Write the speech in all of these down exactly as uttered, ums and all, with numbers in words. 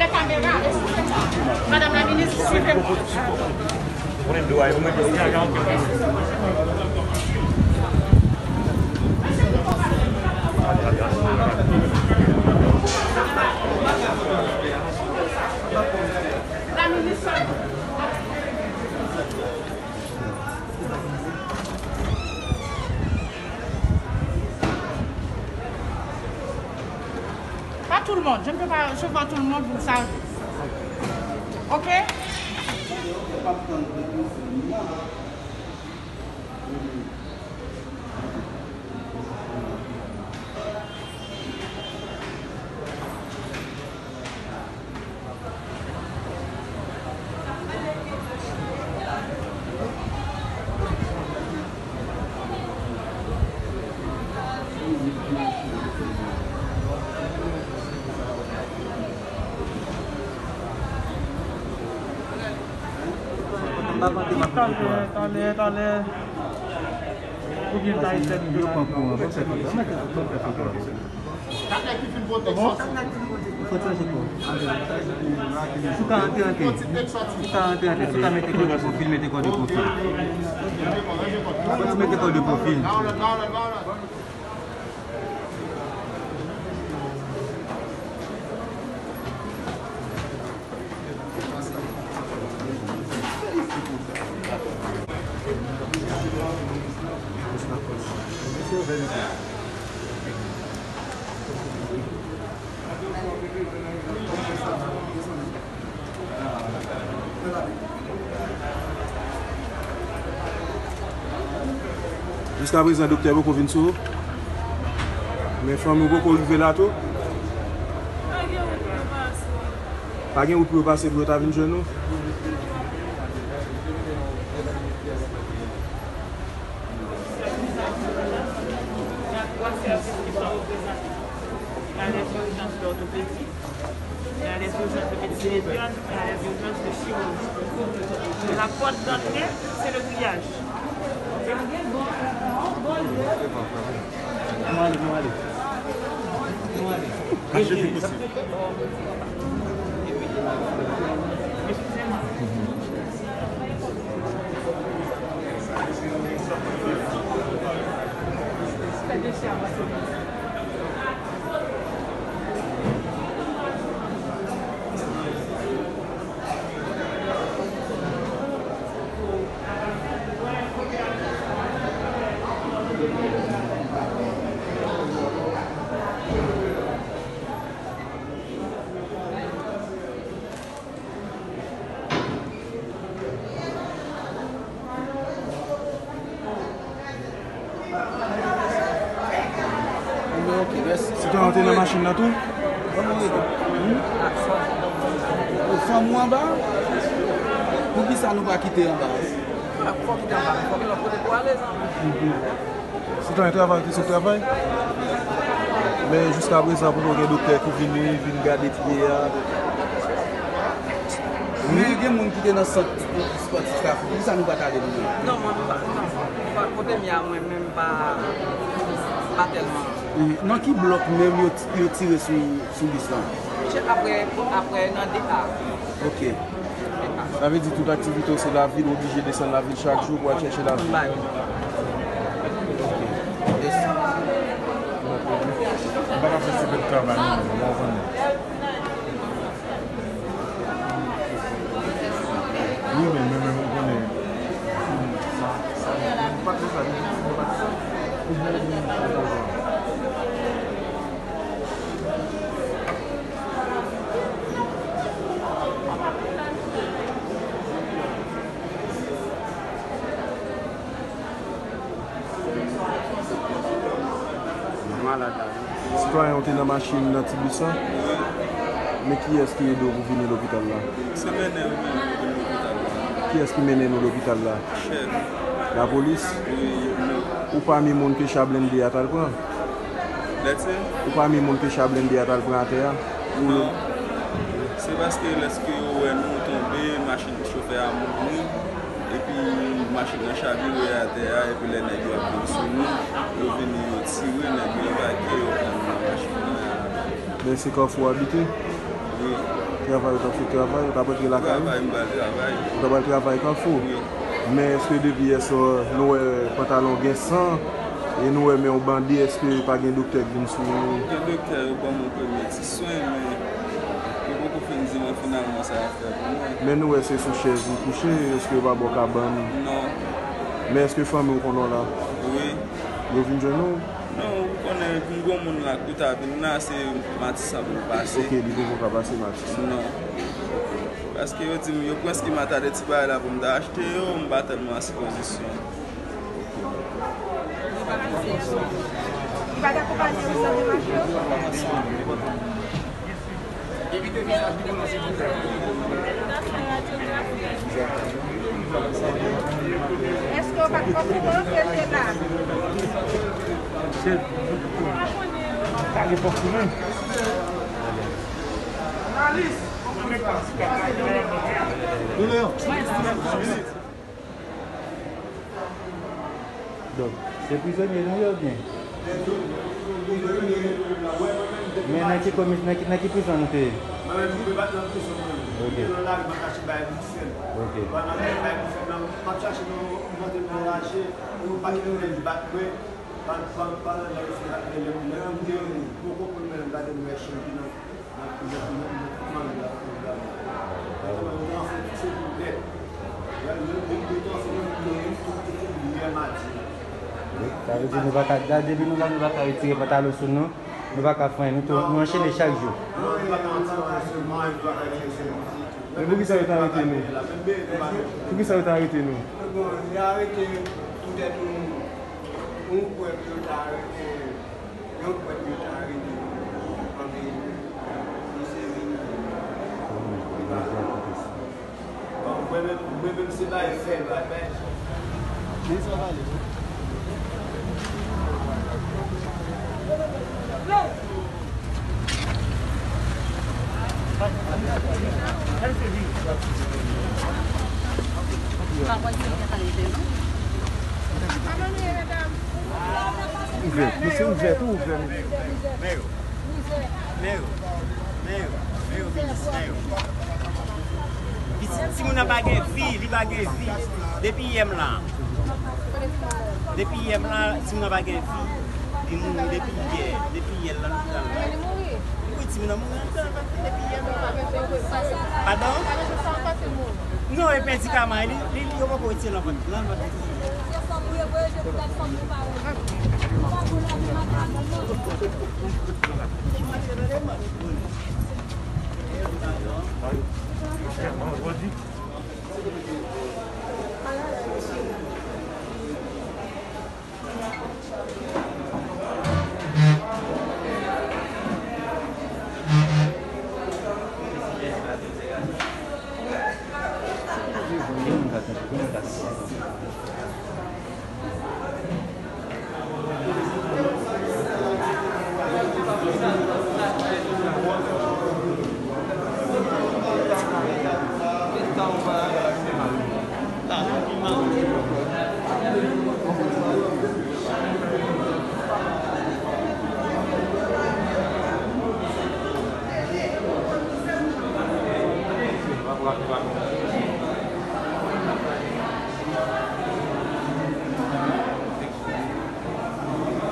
Kamera, excusez-moi. Madame la ministre, suivez-moi. La ministre. Pas tout le monde, je ne peux pas, je vois tout le monde, vous le savez. Ok? Talè, talè, talè. Oubyen ta etèn. Yo pran kou an, fòk se konsa. Mete tout, fòk se konsa. Ou ka antre, antre. Si w ka antre, antre. Si w ka antre, antre. Si w ka mete kò de pwofil, mete kò de pwofil. Fòk ou mete kò de pwofil. Jiskaprezan, doktè poko vin sou ou. Men fanmi w poko rive la tou. Pa gen wout pou yo pase pou yo ta vin jwenn ou. Dans les urgences de chirurgie, dans les urgences de médecine interne, dans les urgences de chirurgie. La porte d'entrée, c'est le grillage. Nou ale, nou ale. Nou ale. Mache pi posib. Sitwayen, ou te nan machin nan tou? Fanm ou anba? Poukisa nou pa kite anba? Fò kite anba, fò gen lòt kote pou ale, zanmi. Sitwayen, travay ki se travay. Men jiskaprezan, poko gen doktè ki vini, vin gade pye a. Men gen moun ki te nan sant espòtif Kafou. Poukisa nou pa t ale nou menm? Non, mwen, m pa, non. M pa, kote m ye a, mwen menm, m pa, pa tèlman. Nan ki blòk menm yo, yo tire sou, sou bis lan? Apre, apre nan de A. Ok. Sa vle di tout aktivite w se lavil, ou oblije desann lavil chak jou pou al chèche lavil. Bay. Ok. Mèkredi. M pa ka fè sipèt travay non, mwen konnen. Wi, men, men, men, mwen konnen. Sa, sa, m pa t nan sa, m pa t nan sa. Sitwayen, ou te nan machin nan ti bis lan? Men kiyès ki ede w pou vini lopital la? Se mennen yo menm ki vin lopital la. Kiyès ki mennen nou lopital la? Chèf. Lapolis? Wi, yo menm. Ou pami moun ke cha blende a t al pran? Lèt se? Ou pami moun ke cha blende a t al pran atè a? Non. Se paske lèske yo wè nou tonbe, machin chofè a mouri, epi machin nan chavire atè a, epi lè nèg yo ap vin sou nou, yo vini, yo tire nèg yo, evakye yo pran nou nan machin nan. Men se Kafou w abite? Wi. Travay, ou t ap sot travay, ou t ap rantre lakay ou? Travay, m pral travay. Ou t ap al travay Kafou? Wi. Men èske depi yè swa nou wè pantalon gen san e nou wè men w bande, èske pa gen doktè k vin sou ou? Gen doktè, yo ban m yon premye ti swen, men yo poko fin di mwen finalman sa y ap fè pou mwen. Men nou wè se sou chèz ou kouche, èske yo pa ba w kabann? Non. Men èske fanmi w konnen w la? Wi. Yo vin jwenn ou? Non, ou konnen, m gon moun la k tou ta vin la, se Matisan pou l pase. Ok, li poko ka pase Matisan. Non. Paske yo di m, yo prèske matade ti bagay la pou m ta achte yo, m pa tèlman an sipozisyon. Li pa t akonpanye ou nan demach yo? Èske w pa t okouran ke l te la? Se, pa gen pòt pou mwen. Donk, se prizonye nou ye oubyen? Men nan ki komi-, nan ki, nan ki prizon nou te ye? Ok. Ok. Sa vle di nou pa ka, depi nou la, nou pa ka retire pantalon sou nou, nou pa ka fè anyen, nou tou, nou anchene chak jou. Men poukisa yo te arete nou? Poukisa yo te arete nou? Bon, yo arete poutèt yon, yon prèv yo ta arete. Yon prèt yo ta rele anbe misye vini. Bon, mwen menm, mwen menm se bay fè bay bay. Li sa pale wi. Ouvè, mesye ouvè, tou ouvè, mesye. Men yo, men yo, men yo, men yo, minis, men yo. Pitit timoun nan pa gen vi, li pa gen vi. Depi yè m la. Depi yè m la, timoun nan pa gen vi. Li mouri depi yè, depi yè l nan lopital la. Wi, timoun nan mouri anndan, depi yè m la. Padan? Non, e medikaman, li, li, li, yo poko retire l nan vant, nan vant.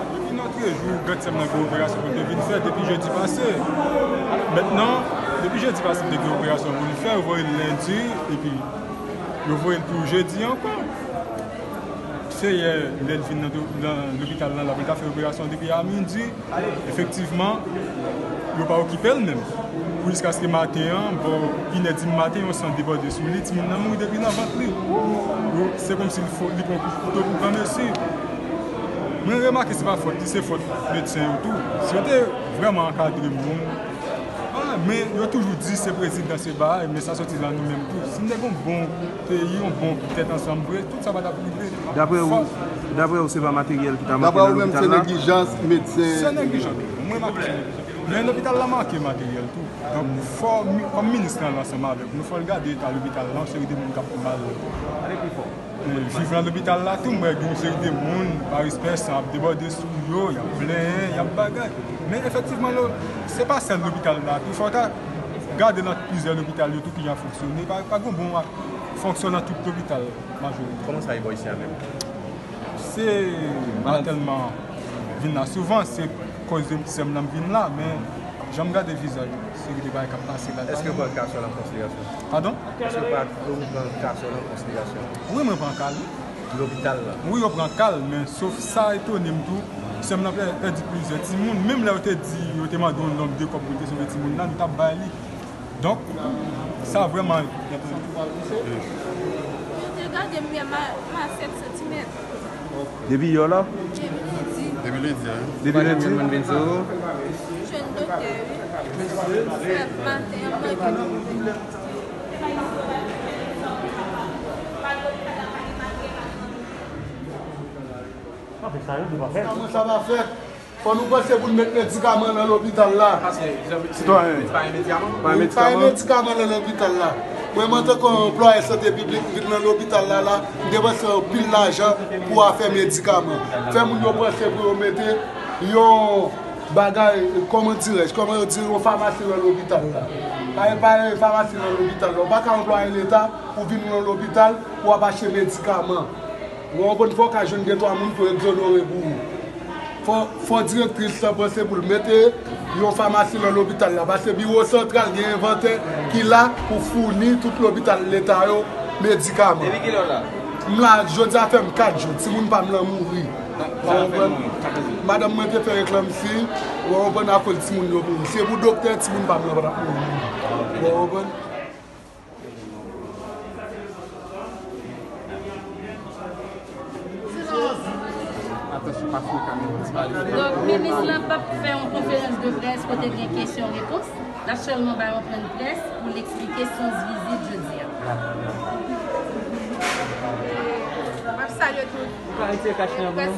Depi nòtrejou, grandsè m nan gen operasyon pou l te vin fè depi jedi pase. Mentnan, depi jedi pase, l te gen operasyon pou l fè, yo voye l lendi, epi yo voye l pou jedi ankò. Se yè, lè l vin nan do-, nan lopital lan la, pou l ta fè operasyon depi a midi. Efektivman, yo pa okipe l menm. Pou jiskaske maten an, bò inèdmi maten, yon san debòde sou li, timoun nan mouri depi nan vant li. Yo, se kòmsi l fò, li pran kou-, kouto pou granmesi. Mwen remake se pa fòt li, se fòt medsen yo tou. Si yo te vrèman ankadre moun, ah, men yo toujou di se prezidan, se bagay, men sa soti nan nou menm tou. Si n te gen yon bon peyi, yon bon tèt ansanm vre, tout sa pa t ap rive. Daprè ou, daprè ou, se pa materyèl ki ta manke nan lopital la? Daprè ou menm, se neglijans medsen. Se neglijans. Mwen remake se neglijans. Men lopital la manke materyèl tou. Donk, fò, mi-, kòm minis lan ansanm avèk nou, fò l gade eta lopital la, yon seri de moun k ap mal viv nan lopital la tou, m wè gen yon seri de moun, pa respè, san ap debòde sou yo, y ap plenyen, y ap bagay. Men efektivman, lo-, se pa sèl lopital la tou, fò ta Gade nan plizyè lopital yo tou kijan fonksyone. Pa, pa gen bon fonksyon nan tout lopital majorite. Kòman sa ye bò isi a menm? Se, m pa tèlman vin la souvan, se koze sè m nan m vin la, men jan m gade vizaj yo, seri de bagay k ap pase la. Èske w pran ka sè w la an konsiderasyon? Padon? Èske w pa, ou pran ka sè w la an konsiderasyon? Wi, mwen pran ka l, wi. Lopital la? Wi, yo pran ka l, men sof sa etone m tou, sè m nan pè-, pèdi plizyè timoun. Menm lè yo te di, yo te mande yon nonb de kòb pou l te sove timoun nan, nou t ap bay li. Donk, sa vrèman. Yo te gade m, m a, m a sèt santimèt. Depi yè la? Depi ledi. Depi ledi, wi. Depi ledi? Jwenn doktè, wi. Sèt maten an, m manke doktè. Sa pa fèt. Fò nou panse pou n met medikaman nan lopital la. Sitwayen. Pa gen medikaman nan lopital la. Mwen, antanke yon anplwaye sante piblik, m vin nan lopital la, la, m depanse anpil lajan pou afè medikaman. Fè moun yo panse pou yo mete yon bagay, kòman dirèj, kòman yo di, yon famasi nan lopital la. Pa gen, pa gen famasi nan lopital la. Ou pa ka anplwaye leta pou vin nan lopital pou w ap achte medikaman. Ou konprann, fò w ka jwenn de twa moun pou yo egzonore pou ou. Fò, fò direktris lan panse pou l mete yon famasi nan lopital la, paske biwo santral gen envantè ki la pou founi tout lopital leta yo medikaman. Depi kilè w la? M la, jodi a fè m kat jou, timoun pa m lan mouri. Ou konprann? Madanm mwen te fè eklanpsi, ou konprann, akoz timoun yo mouri. Se pou doktè, timoun pa m lan pa t ap mouri. Ou konprann? Donk, minis lan p ap fè yon konferans de près kote gen kesyon repons. L ap sèlman bay yon pwen de près pou l eksplike sans vizit jodi a. M ap salye tout. Ou ka retire kach nen an pou nou?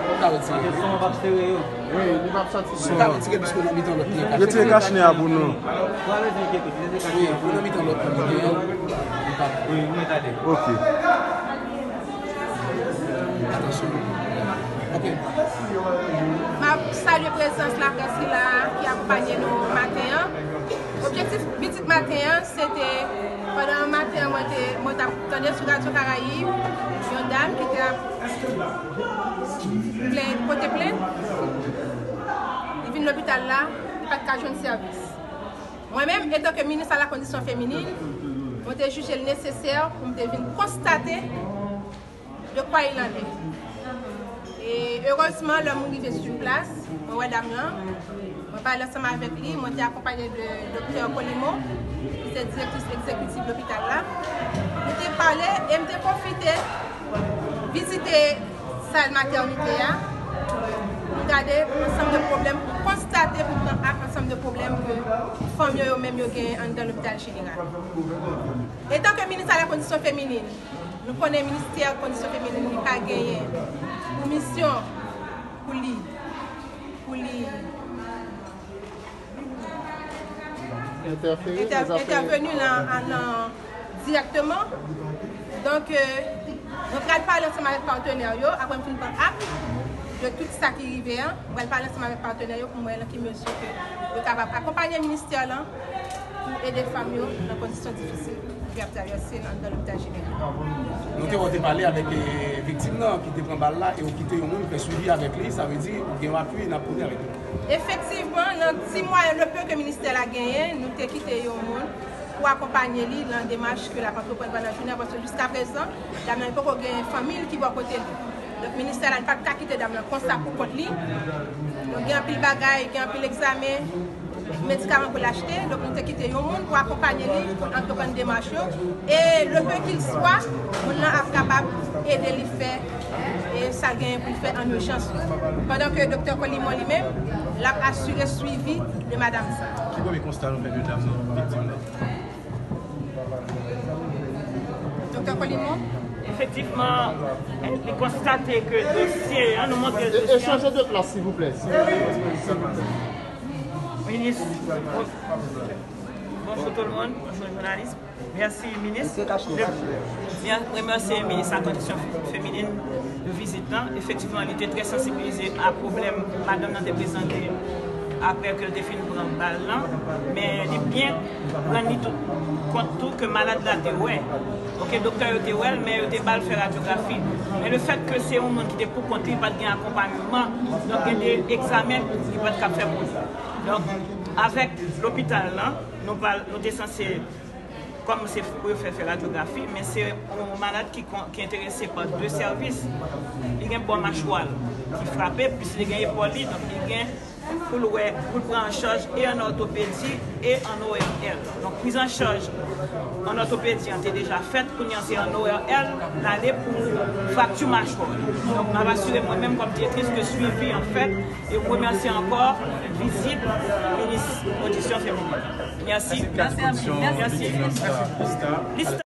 Ou ka retire. Paske son an p ap sere yo. Wi, li p ap soti. Ou ka retire piske w nan mitan lòt li. Retire kach nen an pou nou. Ou pa bezwen enkyete, retire kach nen an pou nou. Wi, ou nan mitan lòt li. Wi, ou mèt ale. Ok. Atansyon. Ok. M ap salye prezans laprès ki la, ki akonpanye nou maten an. Objektif vizit maten an, se te, pandan maten an, mwen te, mwen t ap tande sou Radyo Karayib, yon dam ki te ap plen, pote plent, li vin lopital la, li pa t ka jwenn sèvis. Mwen menm, etanke minis a la kondisyon feminin, mwen te jije l nesesè pou m te vin konstate de quoi il en est. E erezman, lè mwen rive sou plas, mwen wè dam lan, mwen pale ansanm avèk li, mwen te akonpanye de doktè Colimo, ki se direktris egzekitif lopital la. Nou te pale e m te pwofite vizite sal matènite a, pou m gade ansanm de pwoblèm, pou m konstate, pou m pran ak ansanm de pwoblèm ke fanm yo, yo menm yo genyen anndan lopital jeneral. Etanke minis a la kondisyon feminin, nou konnen ministè kondisyon feminin li pa genyen pou misyon pou li, pou li entèfere, entèveni nan, nan dirèkteman. Donk, euh, mwen pral pale ansanm avèk patnè yo, apre m fin pran ak de tout sa ki rive a, mwen pral pale ansanm avèk patnè yo pou m wè nan ki mezi ke yo kapab akonpanye ministè lan pou ede fanm yo nan kondisyon difisil ke y ap travèse nan, nan lopital jeneral. Nou te, ou te pale avèk, eh, viktim nan ki te pran bal la e ou kite yon moun fè swivi avèk li, sa vle di ou gen yon apui n ap pote avèk li. Efektivman, nan ti mwayen le peu ke ministè la genyen, nou te kite yon moun pou akonpanye li nan demach ke l ap antreprann pandan jounen an, paske jiskaprezan, dam nan li poko gen fanmi l ki bò kote li. Donk, ministè la, li pa t ka kite dam nan konsa pou kont li. Donk, gen anpil bagay, gen anpil egzamen, medikaman pou l achte. Donk, nou te kite yon moun pou akonpanye li, pou l antreprann demach yo. E le peu qu'il soit, moun nan ap kapab ede li fè, e sa l genyen pou l fè an ijans. Pandan ke doktè Colimon li menm, l ap asire swivi de madanm sa. Ki premye konsta nou fè de dam nan, viktim nan? Doktè Colimon? Efektivman, eh, li konstate ke dosye an, nou montre l dosye an. Echanje de plas, silvouplè. Minis, bonjou tout moun, bonjou jounalis. Mèsi, minis. Byen remèsye minis a kondisyon feminin de vizit lan. Efektivman, li te trè sansibilize a pwoblèm madanm nan te prezante apre ke l te fin pran bal lan, men li byen rann li tou, kont tou ke malad la te wè. Oke, doktè yo te wè l, men yo te ba l fè radyografi. Men le fèt ke se yon moun ki te pou kont li, li pa t gen akonpayman, donk gen de egzamen li pa t kab fè pou li. Donk, avèk lopital lan, nou pa, nou te sanse kòmanse pou yo fè, fè radyografi, men se yon malad ki, ki enterese pa de sèvis. Li gen bò machwa l ki frape, plis li gen epòl li, donk li gen pou l wè, pou l pran an chaj e an òtopedi e an O R L. Donk, priz an chaj an òtopedi an te deja fèt, kounye an se an O R L, l ale pou frakti machwa. Donk, m ap asire mwen menm kòm direktris ke swivi an fèt, e m remèsye ankò vizit minis odisyon feminen. Mèsi. Mèsi anpil. Mèsi. Lista.